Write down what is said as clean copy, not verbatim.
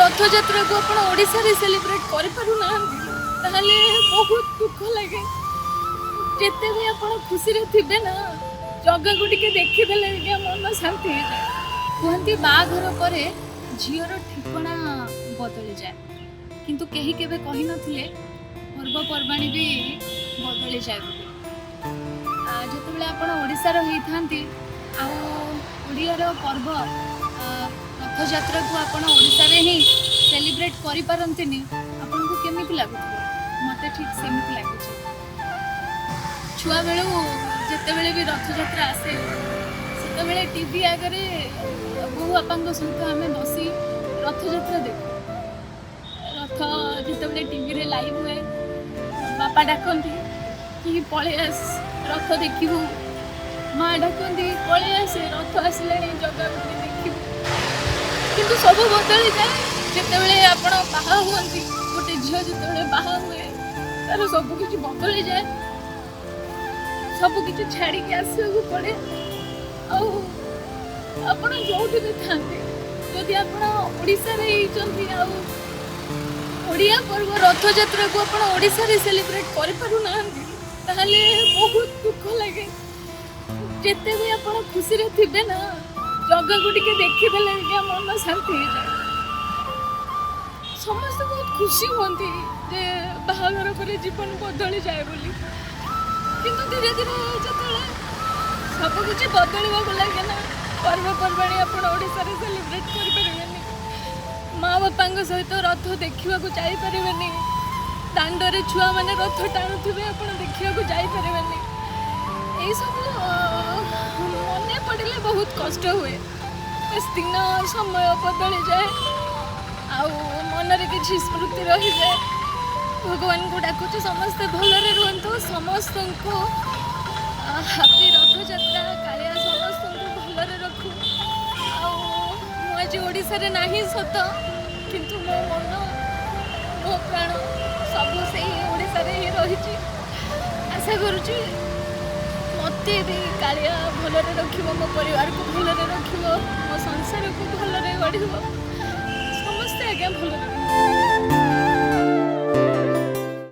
ରଥଯାତ୍ରାକୁ ଆପଣ ଓଡ଼ିଶାରେ ସେଲିବ୍ରେଟ୍ କରିପାରୁନାହାନ୍ତି, ତାହେଲେ ବହୁତ ଦୁଃଖ ଲାଗେ। ଯେତେ ବି ଆପଣ ଖୁସିରେ ଥିବେ ନା, ଜଗାକୁ ଟିକେ ଦେଖିଦେଲେ ଆଜ୍ଞା ମନ ଶାନ୍ତି ହେଇଯାଏ। କୁହନ୍ତି ବାହାଘର ପରେ ଝିଅର ଠିକଣା ବଦଳିଯାଏ, କିନ୍ତୁ କେହି କେବେ କହିନଥିଲେ ପର୍ବପର୍ବାଣୀ ବି ବଦଳିଯାଏ ବୋଲି। ଯେତେବେଳେ ଆପଣ ଓଡ଼ିଶାର ହେଇଥାନ୍ତି ଆଉ ଓଡ଼ିଆର ପର୍ବ ରଥଯାତ୍ରାକୁ ଆପଣ ଓଡ଼ିଶାରେ ହିଁ ସେଲିବ୍ରେଟ୍ କରିପାରନ୍ତିନି, ଆପଣଙ୍କୁ କେମିତି ଲାଗୁଥିବ? ମୋତେ ଠିକ୍ ସେମିତି ଲାଗୁଛି। ଛୁଆବେଳୁ ଯେତେବେଳେ ବି ରଥଯାତ୍ରା ଆସେ, ସେତେବେଳେ ଟିଭି ଆଗରେ ବୋଉ ବାପାଙ୍କ ସହିତ ଆମେ ବସି ରଥଯାତ୍ରା ଦେଖୁ। ରଥ ଯେତେବେଳେ ଟିଭିରେ ଲାଇଭ୍ ହୁଏ, ବାପା ଡାକନ୍ତି କି ପଳେଇ ଆସ, ରଥ ଦେଖିବୁ। ମା ଡାକନ୍ତି, ପଳେଇ ଆସେ, ରଥ ଆସିଲାଣି, ଜଗାକୁ ଟିକେ ଦେଖିବୁ। କିନ୍ତୁ ସବୁ ବଦଳିଯାଏ ଯେତେବେଳେ ଆପଣ ବାହା ହୁଅନ୍ତି। ଗୋଟେ ଝିଅ ଯେତେବେଳେ ବାହା ହୁଏ, ତାର ସବୁ କିଛି ବଦଳିଯାଏ। ସବୁ କିଛି ଛାଡ଼ିକି ଆସିବାକୁ ପଡ଼େ। ଆଉ ଆପଣ ଯୋଉଠି ବି ଥାନ୍ତି, ଯଦି ଆପଣ ଓଡ଼ିଶାରେ ହେଇଛନ୍ତି ଆଉ ଓଡ଼ିଆ ପର୍ବ ରଥଯାତ୍ରାକୁ ଆପଣ ଓଡ଼ିଶାରେ ସେଲିବ୍ରେଟ୍ କରିପାରୁନାହାନ୍ତି, ତାହେଲେ ବହୁତ ଦୁଃଖ ଲାଗେ। ଯେତେ ବି ଆପଣ ଖୁସିରେ ଥିବେ ନା, ଜଗାକୁ ଟିକେ ଦେଖିଦେଲେ ଆଜ୍ଞା ମନ ଶାନ୍ତି ହେଇଯାଏ। ସମସ୍ତେ ବହୁତ ଖୁସି ହୁଅନ୍ତି ଯେ ବାହାଘର ପରେ ଜୀବନ ବଦଳିଯାଏ ବୋଲି, କିନ୍ତୁ ଧୀରେ ଧୀରେ ଯେତେବେଳେ ସବୁ କିଛି ବଦଳିବାକୁ ଲାଗେ ନା, ପର୍ବପର୍ବାଣି ଆପଣ ଓଡ଼ିଶାରେ ସେଲିବ୍ରେଟ୍ କରିପାରିବେନି, ମା ବାପାଙ୍କ ସହିତ ରଥ ଦେଖିବାକୁ ଯାଇପାରିବେନି, ଦାଣ୍ଡରେ ଛୁଆମାନେ ରଥ ଟାଣୁଥିବେ, ଆପଣ ଦେଖିବାକୁ ଯାଇପାରିବେନି। ଏଇସବୁ ମନେ ପଡ଼ିଲେ ବହୁତ କଷ୍ଟ ହୁଏ। ବାସ୍, ଦିନ ସମୟ ବଦଳିଯାଏ ଆଉ ମନରେ କିଛି ସ୍ମୃତି ରହିଯାଏ। ଭଗବାନଙ୍କୁ ଡାକୁଛୁ, ସମସ୍ତେ ଭଲରେ ରୁହନ୍ତୁ। ସମସ୍ତଙ୍କୁ ହାପି ରଥଯାତ୍ରା। କାଳିଆ ସମସ୍ତଙ୍କୁ ଭଲରେ ରଖୁ। ଆଉ ମୁଁ ଆଜି ଓଡ଼ିଶାରେ ନାହିଁ ସତ, କିନ୍ତୁ ମୋ ମନ, ମୋ ପ୍ରାଣ ସବୁ ସେଇ ଓଡ଼ିଶାରେ ହିଁ ରହିଛି। ଆଶା କରୁଛି ମୋତେ ବି କାଳିଆ ଭଲରେ ରଖିବ, ମୋ ପରିବାରକୁ ଭଲରେ ରଖିବ, ମୋ ସଂସାରକୁ ଭଲରେ ଗଢ଼ିବ। ସମସ୍ତେ ଆଜ୍ଞା ଭଲରେ ରୁହନ୍ତୁ।